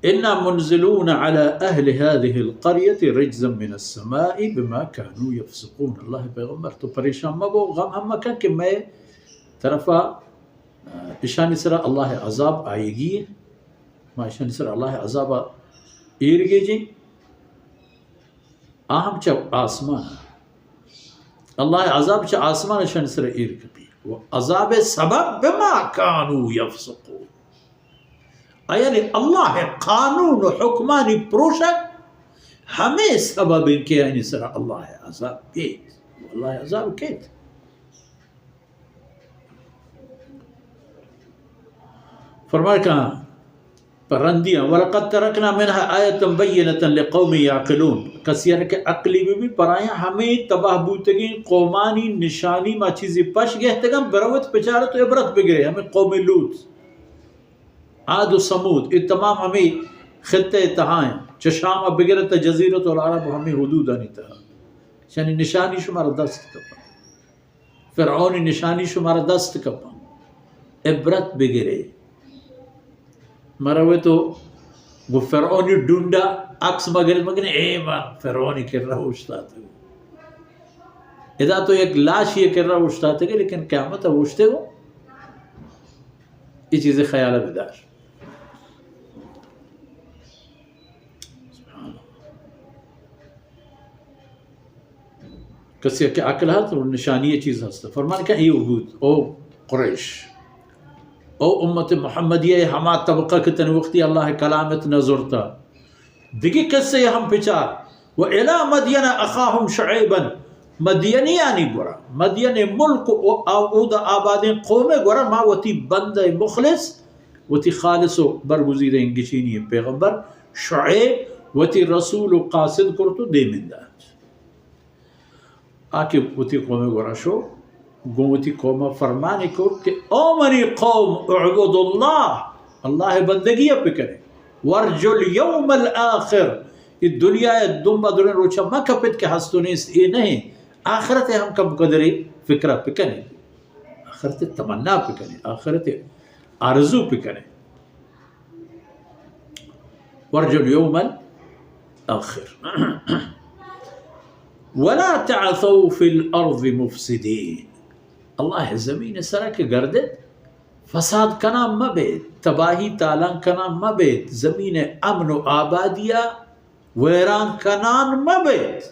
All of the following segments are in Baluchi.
انا منزلون علی اہل هذه القرية رجزا من السماء بما كانوا يفسقون۔ اللہ پیغمبر تو پریشان مبو، غم ہم مکن کہ مئے طرفا، آ، اشانی سرا اللہ عذاب آئیگی، ما اشانی سرا اللہ عذاب ایر گیجیں۔ آ ہم چہ آسمان، اللہ عذاب چہ آسمان اشانی سرا ایر کپی۔ و عذاب سبب بما كانوا يفسقون۔ آ یعنی اللہ قانون و حکمانی پروشگ ہمے سبب انت کہ آیانی سرا اللہ عذاب بیت۔ اللہ عذاب کیت۔ فرمائے کہ پر رندیاں، ولقد ترکنا منها آیة بینة لقوم یعقلون، کسی ءَ کہ عقلی بہ بی، پر آیاں ہمے تباہ بوتگیں قومانی نشانی ما چیزے پش گہتگاں، بروت بچارت و عبرت بگرے، ہمے قوم لوط، عاد و ثمود، اے تمام ہمے خطہ ءِ تہا ایں، چہ شام ءَ بگرے تا جزیرۃ العرب، ہمے حدودانی تہا، یعنی نشانی شمارا دست کپاں۔ فرعونی نشانی شمارا دست کپاں، عبرت بگرے۔ مروے تو گو فرعونی ڈونڈا عکس مگرے، مگرے اے ما فرعونی کرا اوشتاتگو۔ ادا تو یک لاشی کرا اوشتاتگے، لیکن قیامت اوشتے ہو، یہ چیز خیال بدار۔ کسی کہ عقل ہست و نشانی چیز ہست، فرمان کہ ایو بوت، او قریش، او امت محمدیہ، ہما طبقہ کہ تن وقتی اللہ کلامت نہ زرتا۔ دگی قصے ہم پچار، و الی مدین اخاهم شعیبا، مدینیانی گورا، مدین ملک و آ-، اودا آبادیں قوم گورا ما وتی بندہ مخلص، وتی خالص و برگزیدہ گچینی پیغمبر شعیب وتی رسول و قاصد کرت و دیمن دات۔ آ کہ وتی قوم گورا شو، گوں وتی قوم فرمانی کرت کہ او منی قوم، اعبدوا اللہ، اللہ بندگی بکنے، وارجوا الیوم الآخر، یہ دنیا دنبا دریں روچا مکپت کہ ہست و نیست، اے نہیں، آخرت ہم کم قدرے فکرہ بکنے، آخرت تمنا بکنے، آخرت آرزو بکنے۔ وارجوا الیوم الآخر۔ ولا تعثوا فی الارض مفسدین۔ اللہ زمین سرا کہ گردت، فساد کنان مبیت، تباہی تالان کنان مبیت، زمین امن و آبادیا ویران کنان مبیت۔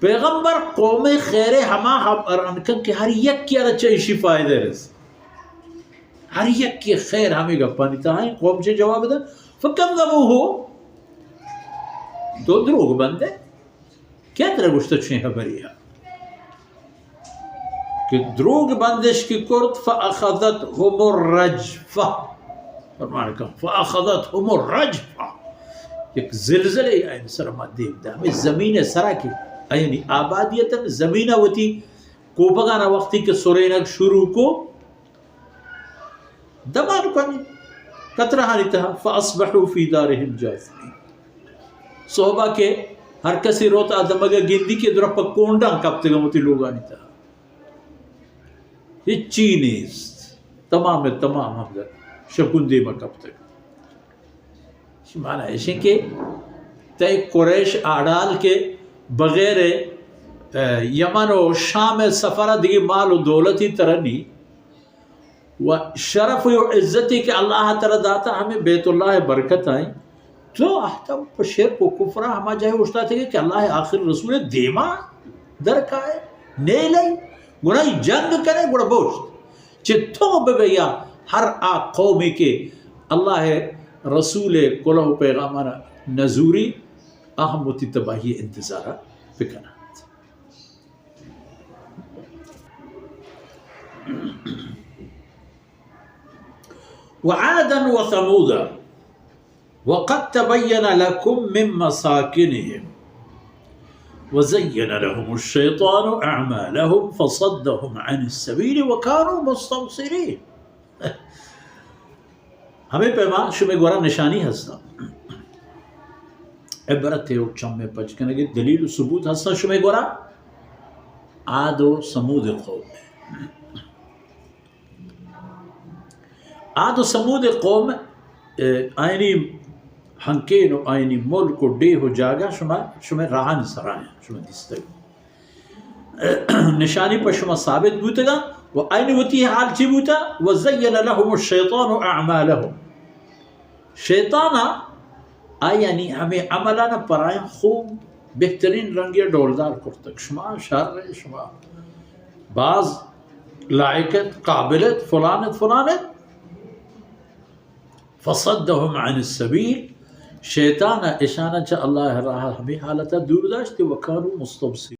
پیغمبر قوم خیر ہما ہبر انکن کہ ہر یکی را چہ ایشی فائدہ رس۔ ہر یکی خیر ہمیں گپانی تہا ہیں، قوم چہ جواب دن، فکذبوہ، تو دروگ بندے، کیا ترا گوشتہ چین ہبری ہے؟ کہ دروگ بندش کہ کرت، فأخذتهم الرجفة۔ فرمان کن، فأخذتهم الرجفة۔ یک زلزلے آئین سر ما دیم دا۔ ہمیں زمین سرا کی، یعنی آبادیتن زمین وتی کوپگانا وقتی کہ سرینگ شروع کو، دمان کنی قطرہانی تہا، فأصبحوا فی دارهم جاثمین۔ صحبا کہ ہر کسی روت آ دمگا گندی کہ درا پہ کونڈاں کپتگا وتی لوگانی تہا۔ ہچی نیست۔ تمام تمام ہم شکون دیما کپتگ۔ معنی ایشیں کہ تئی قریش آڑال کہ بغیر، اہ، یمن و شام سفر دگی مال و دولتی ترا نی و شرف و عزتی کہ اللہ ترا داتا ہمیں بیت اللہ برکت آئیں۔ تو احتم پہ شرک و کفرا ہما جاہے اوشتاتگے کہ اللہ آخر رسول دیما درکائے، نیلئی، گڑا ای جنگ کنے، گڑا بوشت۔ چہ تو ببیا ہر آ قومی کہ اللہ رسول کلہ و پیغامانا نزوری، اہم وتی تباہی انتظارا بکنات۔ وعادا وثمود وقد تبين لكم من مساكنهم وزين لهم الشيطان أعمالهم فصدهم عن السبيل وكانوا مستبصرين۔ ہمیں پیما شمے گورا نشانی ہستاں۔ عبرت و چمے پچ کنگے دلیل و ثبوت ہستاں شمے گورا۔ عاد و ثمود قوم۔ عاد و ثمود قوم اه، آئینی ہنکین و آئینی ملک و ڈیہ و جاگہ شما، شما راہانی سرا ہیں، شما دیستگ۔ نشانی پر شما ثابت بوتگا و آئینی وتی حال چی بوتا؟ و زین لهم الشیطان اعمالهم۔ شیطانا آیانی ہمیں عملانا پرایان خوب بہترین رنگی ڈولدار کرتگ۔ شما شر، شما باز لائقت، قابلت، فلانت، فلانت۔ فصدهم عن السبیل، شیطان اشانا چہ اللہ راہ ہمیں حالتا دور داشت، وکانوا مستبصرین۔